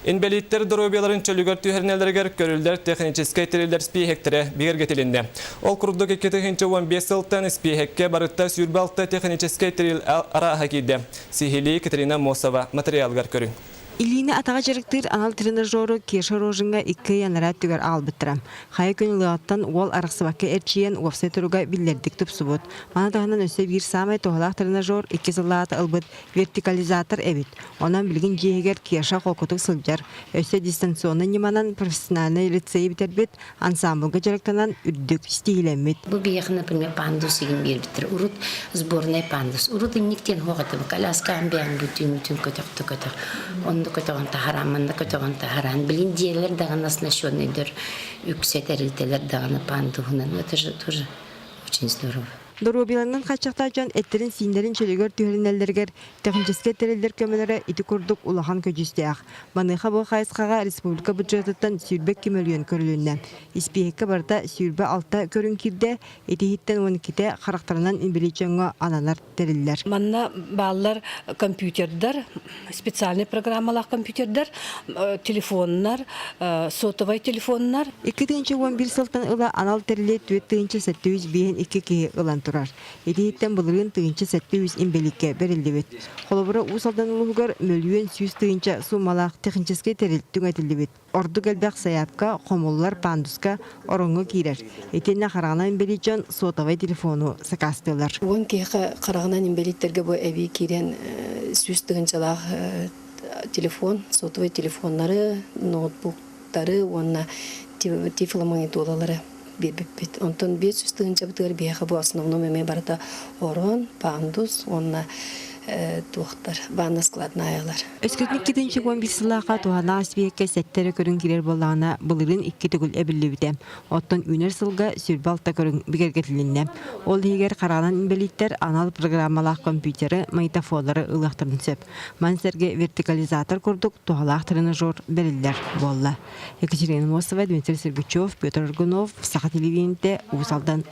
Инбэлииттэр доруобуйаларын чөлүгэр түһэринэллэригэр көрүллэр техническэй тэриллэр испииһэктэрэ бигэргэтилиннэ. Ол курдук 2015 сылтан испииһэккэ барыта 26 техническэй тэрил арааһа киирдэ. Сиһилии Катерина Мосова материалыгар көрүҥ. Илиини атаҕа дьарыктыыр анал тренажеру Кеша Рожиҥҥа икки ый анараа өттүгэр аҕалбыттара. Хайа күн ылыаҕыттан уол арахсыбакка эрчийэн уопсай туруга биллэрдик тупсубут. Маны таһынан өссө биир саамай туһалаах тренажер икки сыллааҕыта ылбыт вертикализатор эбит. Онон билигин дьиэ иһигэр Кеша холкутук сылдьар. Өссө дистанционнай ньыманан профессиональнай лицейи бүтэрбит, ансаамбылга дьарыктанан үрдүк ситиһиилэммит. Бу биһиэхэ, например, пандус игин биэрбиттэр. Урут сборная пандус. Урут инник диэн суох этэ. Коляскаҕын бэйэҥ бүтүн бүтүн көтөхтө көтөх. Онно көтөҕөн таһараан, манна көтөҕөн таһараан. Билин дьиэлэр даҕаны оснащенныйдар үксэ тэрилтэлэр даҕаны пандуһунан. Это же тоже очень здорово. Доруобуйаларынан хааччахтаах дьон эттэрин-сииннэрин чөлүгэр түһэринэллэригэр техническэй тэриллэр көмөлөрө ити курдук улахан көдьүүстээх. Маныаха бу хайысхаҕа республика бюджетыттан 22 мөлүйүөн көрүлүннэ. Испииһэккэ барыта 26 көрүҥ киирдэ, ити иһиттэн 12-тэ харахтарынан инбэлиит дьоҥҥо ананар тэриллэр. Манна бааллар компьютердар, специальный программалаах компьютердар, телефоннар, сотовай телефоннар. 2011 сылтан ыла анал тэрили 4752 киһи ылан турар. Итиһиттэн былырыын 1700 инбэлииккэ бэриллибит. Холобура, Уус Алдан улууһугар мөлүйүөн 100 тыһыынча суумалаах техническэй тэрил түҥэтиллибит. Ордук элбэх сайаапка хомуллар пандуска ороҥҥо киирэр. Итиэннэ хараҕынан инбэлиит дьон сотовай телефону сакаастыыллар. Уон киһиэхэ хараҕынан инбэлииттэргэ бу эбии киирэн 100 тыһыынчалаах телефон, сотовай телефоннары, ноутбуктары уонна тифломагнитолалары биэрбиппит. Онтон 500 тыһыынчабытыгар биһиэхэ бу основном эмиэ барыта орон, пандус уонна туохтар, ванна складнаялар. Өскөтүн 2011 сыллаахха туһанаах испииһэккэ сэттэ эрэ көрүҥ киирэр буоллаҕына, былырыын икки төгүл эбиллибитэ. Оттон үүнэр сылга 26 көрүҥ бигэргэтилиннэ. Ол иһигэр хараҕынан инбэлииттэр анал программалаах компьютеры, магнитофоннары ылыахтарын сөп. Маны сэргэ вертикализатор курдук туһалаах тренажер бэриллэр буолла. Екатерина Мосова, Дмитрий Сергучев, Петр Аргунов, Саха телевидениетэ, Уус Алдан.